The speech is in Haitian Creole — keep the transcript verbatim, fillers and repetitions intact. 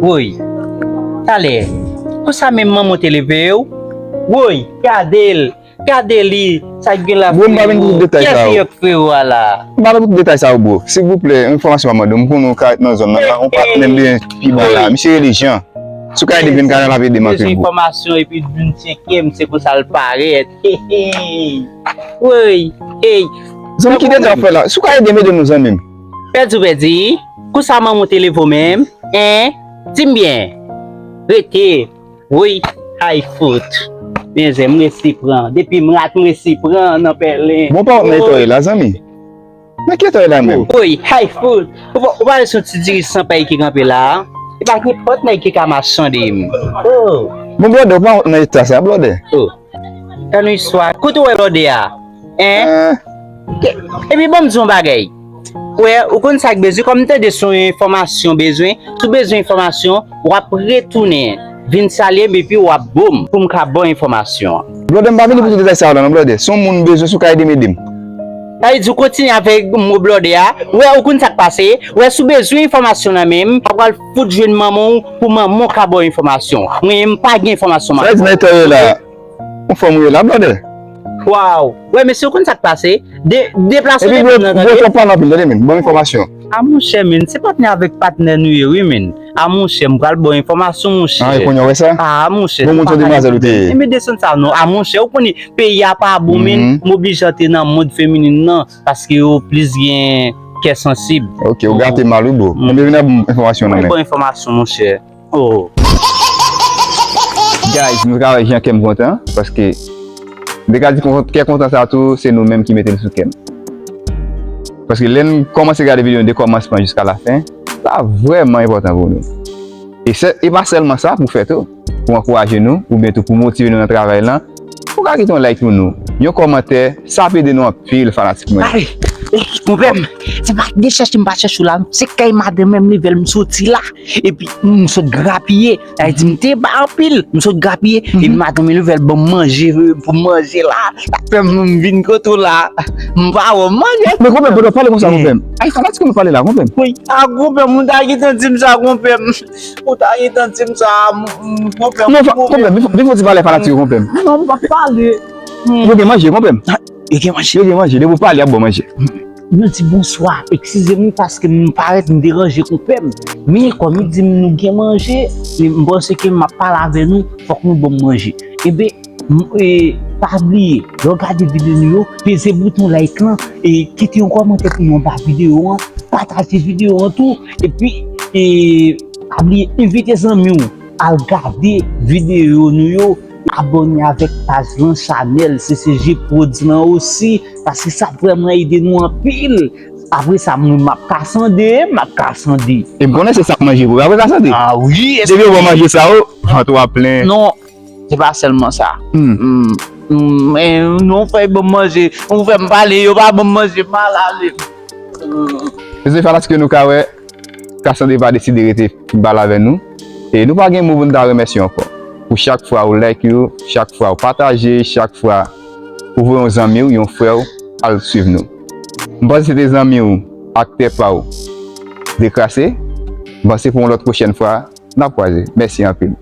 Woy. Talè. Konsa menm manman w te leve w? Woy, gade l. Gade li. Sa k gen la? Bro, m pa vin pou tout detay sa yo. Kiyès ki frero a la? M pa vin pou tout detay sa yo, bro. Silvouplè, yon enfòmasyon m ap mande w. M konnen w ka ret nan zòn nan la. Yon patnè m bezwen pi bon la. Misye rele Jean. Si w ka ede m, vin kanal ap ede m anpil, bro. Bezwen enfòmasyon epi vin tcheke m, se konsa l parèt. Hey, hey. Woy, hey. Zanmi, ki detay w ap fè la? Si w ka ede m, ede nou, zanmi m. Pèdi w pèdi? Konsa manman w te leve w menm? Hein? Di m byen. Rete. Woy, ay fout. Mezè, m resi pran. Depi m rat, m resi pran nan pèlen. Bon, pa wont nan eta w ye la, zanmi. Nan ki eta w ye la menm? Woy, ay fout. Ou pa, ou pa wè se yon ti dirijan san pay ki kanpe la a? E pa nenpòt nèg ki ka mache tande m. Oh. Bon, blòdè, ou pa wont nan eta sa, blòdè. Oh. Tann yon istwa. Kote w wè blòdè a? Hein? Epi ban m di w yon bagay. Ou wè, ou konn sa k bezwen, kòm m tande se yon enfòmasyon w bezwen, si w bezwen enfòmasyon, w ap retounen, vin salye m epi w ap bo m, pou m ka ba w enfòmasyon an. Blòdè, m pa vini pou tout detay sa yo la non, blòdè. Si yon moun bezwen, si w ka ede m, ede m. Sa vle di w kontinye avèk mo blòdè a, ou wè, ou konn sa k pase, ou wè, si w bezwen enfòmasyon nan men m, w pral fout jwenn manman w pou manman w ka ba w enfòmasyon. Mwen, m pa gen enfòmasyon. Sa vle di nan eta w ye la, yon fanm ou ye la, blòdè. Waw. Wè, mesye, ou konn sa k pase? De, deplase depi nan tande. Epi, bro, bro, twòp pale anpil, tande, men. Bon enfòmasyon. A monchè, men, se patnè avèk patnè nou ye, wi, men. A monchè, m pral ba w enfòmasyon, monchè. Ah, e kounye a w wè sa? A monchè. Bon, moun se demwazèl ou te ye. Enben desann sa non. A monchè, ou konnen peyi a pa bon, men. M oblije antre nan mond feminin nan, paske yo plis gen kè sansib. Ok, ou gate mal, wi, bro. Enben vin ak enfòmasyon nan men. Bon enfòmasyon, monchè. Oh. Guys, nou ka wè jan kè m kontan, paske m te ka di kè kontan sa tou, se nou menm ki mete l sou kè m. Paske lè n kòmanse gade videyo de kòmansman jiska lafen, sa vrèman enpòtan pou nou. E se, e pa sèlman sa pou fè tou, pou ankouraje nou, oubyen tou pou motive nou nan travay lan, ou ka kite yon like pou nou, yon kòmantè, sa ap ede nou anpil, fanatik mwen. Ay, konpè m, se pa de chèche m pa chèche w la, se kay madanm m leve l m soti la. Epi m sot grapiye. Sa vle di m te bay anpil. M sot grapiye. Epi madanm li leve l ban m manje, euh, pou m manje la. Sa fè m vin kote w la. M pa wè w manje. Men konpè m, pandan w pale konsa, konpè m. Ay, fanatik nou pale la, konpè m. Wi, a konpè m, ou ta gentan di m sa, konpè m. Ou ta gentan di m sa, m, m, konpè m. Non, fa-, konpè m, vin fè, vin fè yon ti pale fanatik yo, konpè m. Non, m p ap pale. Yo gen manje, konpè m. Yo gen manje. Yo gen manje, depi w pale, y ap ba w manje. Nou di bonswa, eskize m wi paske m parèt m deranje konpè m. Men kòm li di m nou gen manje, e m panse ke m ap pale avè nou, fòk nou ban m manje. Enben, m, e, pa bliye, lè w gade videyo nou yo, peze bouton like lan, e kite yon kòmantè pou nou anba videyo an, pataje videyo an tou, epi, e, pa bliye envite zanmi w al gade videyo nou yo, abòne avèk paj lan, chanèl C C G Prodz lan osi, paske sa vrèman ede nou anpil. Apre sa, mwen, m ap ka sande, m ap ka sande. E m konnen se sa k manje pou apre ka sande. Ah wi, depi yo ban manje sa yo, vant ou ap plen. Non, se pa sèlman sa. Hmm. Hmm, men non, fè yo ban m manje, ou fè m pale, yo pa ban m manje, m al ale. Hmm. Mezanmi, fanatik yo, nou ka wè, Cassandre pa deside rete pale avè nou. E nou pa gen mo pou n ta remèsye ankò. Pou chak fwa ou like yo, chak fwa ou pataje, chak fwa ou voye yon zanmi w, yon frè w, al swiv nou. M panse se te zanmi w, aktè pa w, Dekrase. M panse pou yon lòt pwochèn fwa, n ap kwaze. Mèsi anpil.